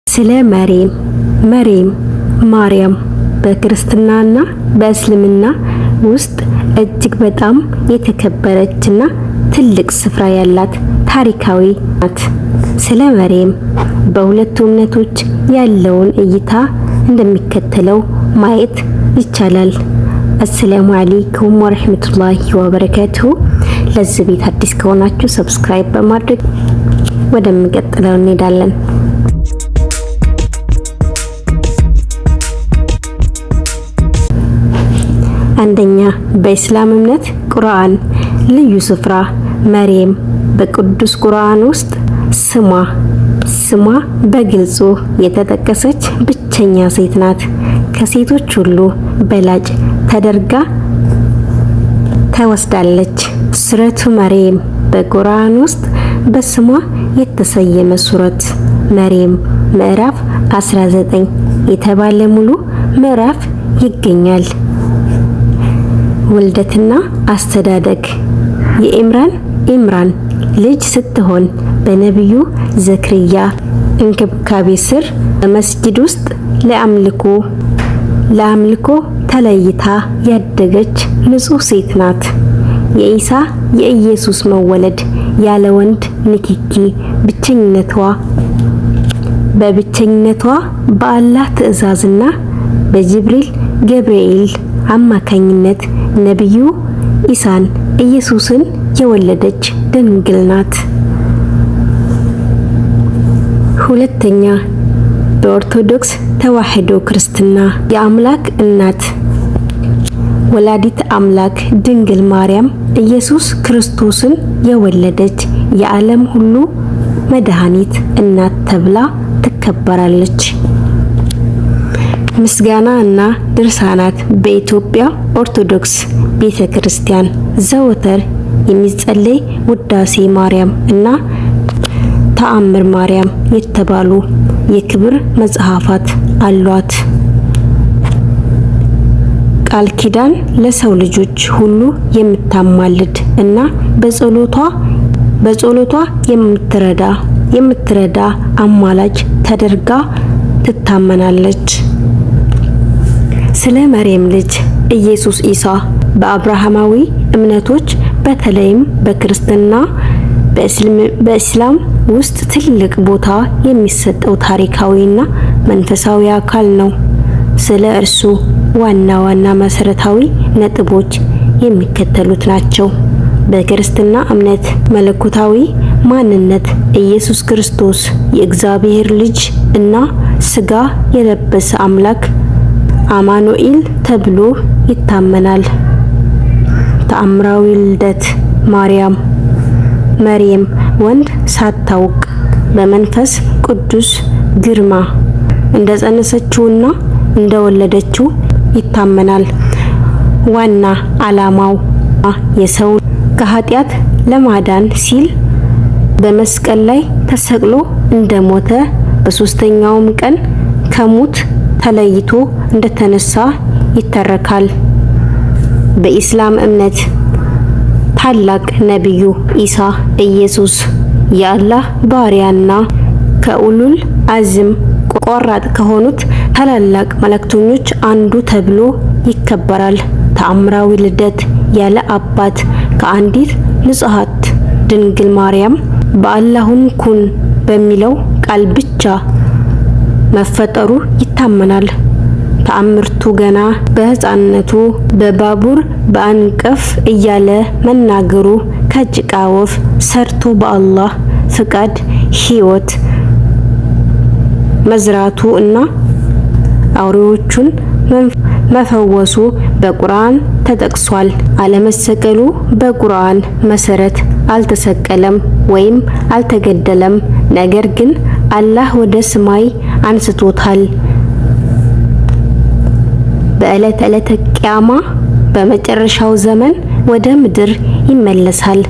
ስለ መርየም። መርየም ማርያም በክርስትናና በእስልምና ውስጥ እጅግ በጣም የተከበረችና ትልቅ ስፍራ ያላት ታሪካዊ ናት። ስለ መርየም በሁለቱ እምነቶች ያለውን እይታ እንደሚከተለው ማየት ይቻላል። አሰላሙ አለይኩም ወረህመቱላሂ ወበረካቱሁ። ለዚህ ቤት አዲስ ከሆናችሁ subscribe በማድረግ ወደሚቀጥለው እንሄዳለን። አንደኛ፣ በኢስላም እምነት ቁርአን ልዩ ስፍራ። መርየም በቅዱስ ቁርአን ውስጥ ስሟ በግልጹ የተጠቀሰች ብቸኛ ሴት ናት። ከሴቶች ሁሉ በላጭ ተደርጋ ተወስዳለች። ሱረቱ መርየም በቁርአን ውስጥ በስሟ የተሰየመ ሱረት መርየም ምዕራፍ 19 የተባለ ሙሉ ምዕራፍ ይገኛል። ውልደትና አስተዳደግ። የኢምራን ኢምራን ልጅ ስትሆን በነቢዩ ዘክርያ እንክብካቤ ስር በመስጂድ ውስጥ ለአምልኮ ተለይታ ያደገች ንጹህ ሴት ናት። የኢሳ የኢየሱስ መወለድ ያለ ወንድ ንክኪ በብቸኝነቷ በአላህ ትዕዛዝና በጅብሪል ገብርኤል አማካኝነት ነቢዩ ኢሳን ኢየሱስን የወለደች ድንግል ናት። ሁለተኛ፣ በኦርቶዶክስ ተዋሕዶ ክርስትና የአምላክ እናት ወላዲት አምላክ ድንግል ማርያም ኢየሱስ ክርስቶስን የወለደች የዓለም ሁሉ መድኃኒት እናት ተብላ ትከበራለች። ምስጋና እና ድርሳናት። በኢትዮጵያ ኦርቶዶክስ ቤተ ክርስቲያን ዘወትር የሚጸለይ ውዳሴ ማርያም እና ተአምር ማርያም የተባሉ የክብር መጽሐፋት አሏት። ቃል ኪዳን ለሰው ልጆች ሁሉ የምታማልድ እና በጸሎቷ የምትረዳ አማላጅ ተደርጋ ትታመናለች። ስለ መርየም ልጅ ኢየሱስ ኢሳ። በአብርሃማዊ እምነቶች በተለይም በክርስትና በእስላም ውስጥ ትልቅ ቦታ የሚሰጠው ታሪካዊና መንፈሳዊ አካል ነው። ስለ እርሱ ዋና ዋና መሰረታዊ ነጥቦች የሚከተሉት ናቸው። በክርስትና እምነት መለኮታዊ ማንነት። ኢየሱስ ክርስቶስ የእግዚአብሔር ልጅ እና ስጋ የለበሰ አምላክ አማኑኤል ተብሎ ይታመናል። ተአምራዊ ልደት። ማርያም መርየም ወንድ ሳታውቅ በመንፈስ ቅዱስ ግርማ እንደጸነሰችውና እንደወለደችው ይታመናል። ዋና ዓላማው የሰው ከኃጢአት ለማዳን ሲል በመስቀል ላይ ተሰቅሎ እንደሞተ፣ በሶስተኛውም ቀን ከሙት ተለይቶ እንደተነሳ ይተረካል። በኢስላም እምነት ታላቅ ነቢዩ ኢሳ ኢየሱስ የአላህ ባሪያና ከኡሉል አዝም ቆራጥ ከሆኑት ታላላቅ መልእክተኞች አንዱ ተብሎ ይከበራል። ተአምራዊ ልደት። ያለ አባት ከአንዲት ንጽሕት ድንግል ማርያም በአላሁን ኩን በሚለው ቃል ብቻ መፈጠሩ ይታመናል። ተአምርቱ ገና በሕፃንነቱ በባቡር በአንቀፍ እያለ መናገሩ፣ ከጭቃ ወፍ ሰርቶ በአላህ ፍቃድ ሕይወት መዝራቱ እና አውሬዎቹን መፈወሱ በቁርአን ተጠቅሷል። አለመሰቀሉ። በቁርአን መሰረት አልተሰቀለም ወይም አልተገደለም፣ ነገር ግን አላህ ወደ ሰማይ አንስቶታል። በዕለተ ቂያማ በመጨረሻው ዘመን ወደ ምድር ይመለሳል።